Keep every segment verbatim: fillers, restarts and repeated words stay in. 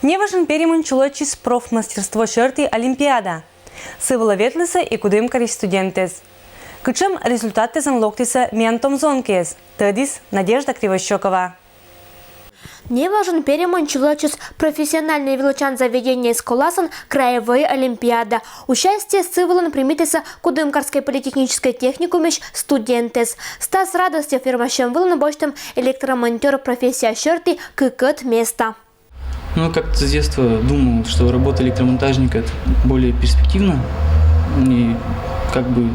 Неважын Перемын чулӧдчис профмастерство сьӧрті олимпиада. Сы вылӧ ветлісӧ и Кудымкарысь студентъяс. Кутшӧм результатъясӧн локтісӧ миян том зонкаыс, тӧдіс Надежда Кривощёкова. Неважын Перемын чулӧдчис профессиональнӧй велӧдчан заведениеяс коласын краевӧй олимпиада. Участие сы вылын примитісӧ Кудымкарскӧй политехническӧй техникумысь студентъяс. Стас Радостьӧв вермасьӧм вылын босьтӧм электромонтёр профессия сьӧрті кыкӧд места. Ну, как-то с детства думал, что работа электромонтажника — это более перспективно. И как бы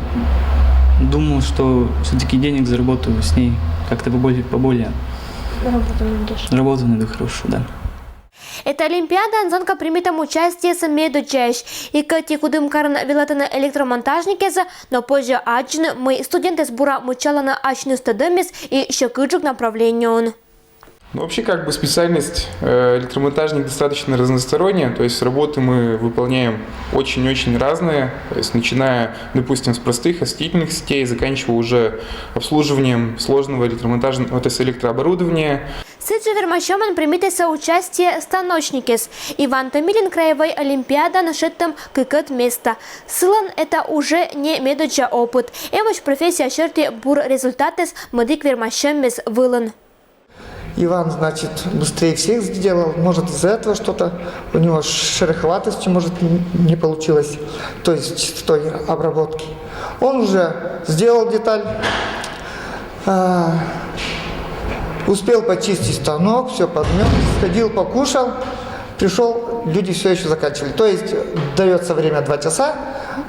думал, что все-таки денег заработаю с ней как-то поболее, поболее. Работу найдёшь. Работу найду хорошую, да. Эта олимпиадаын зонка примитӧм участиесӧ медодзаысь. И кӧть и Кудымкарын велӧдӧны электромонтажникъясӧс, но позьӧ аддзыны, мый студентъяс бура мыччалӧны асьныс тӧдӧмъяс и сьӧкыдджык направлениеын. Ну, вообще, как бы специальность э, электромонтажник достаточно разносторонняя, то есть работы мы выполняем очень-очень разные, то есть начиная, допустим, с простых осветительных сетей, заканчивая уже обслуживанием сложного электромонтажного, то есть электрооборудования. Сідзжӧ вермасьӧмӧн примитісӧ участие станочникъяс. Иван Томилин краевӧй олимпиадаын шедьтӧм кыкӧд места. Сылӧн это уже не медодза опыт. Эмӧсь профессия сьӧрті бур результатъяс мӧдік вермасьӧмъяс вылын. Иван, значит, быстрее всех сделал. Может, из-за этого что-то у него шероховатости, может, не получилось. То есть с той обработки. Он уже сделал деталь, а, успел почистить станок, все подмёт, сходил, покушал, пришел, люди все еще заканчивали. То есть дается время два часа,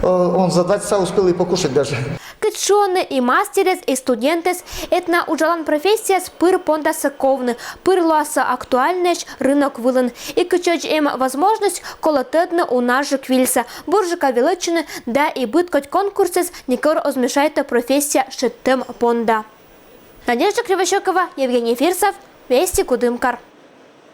э, он за два часа успел и покушать даже. Кыдз шуӧны и мастеръяс, и студентъяс, этна уджалан профессияыс пыр пондасӧ ковны, пыр лоасӧ актуальнӧйӧсь рынок вылын. И кытчӧдз эм возможность, колӧ тӧдны унажык вильсӧ, бурджыка велӧдчыны да и быд кодь конкурсыс некор оз мешайтӧ профессия шедьтӧм понда. Надежда Кривощёкова, Евгений Фирсов, Вести, Кудымкар.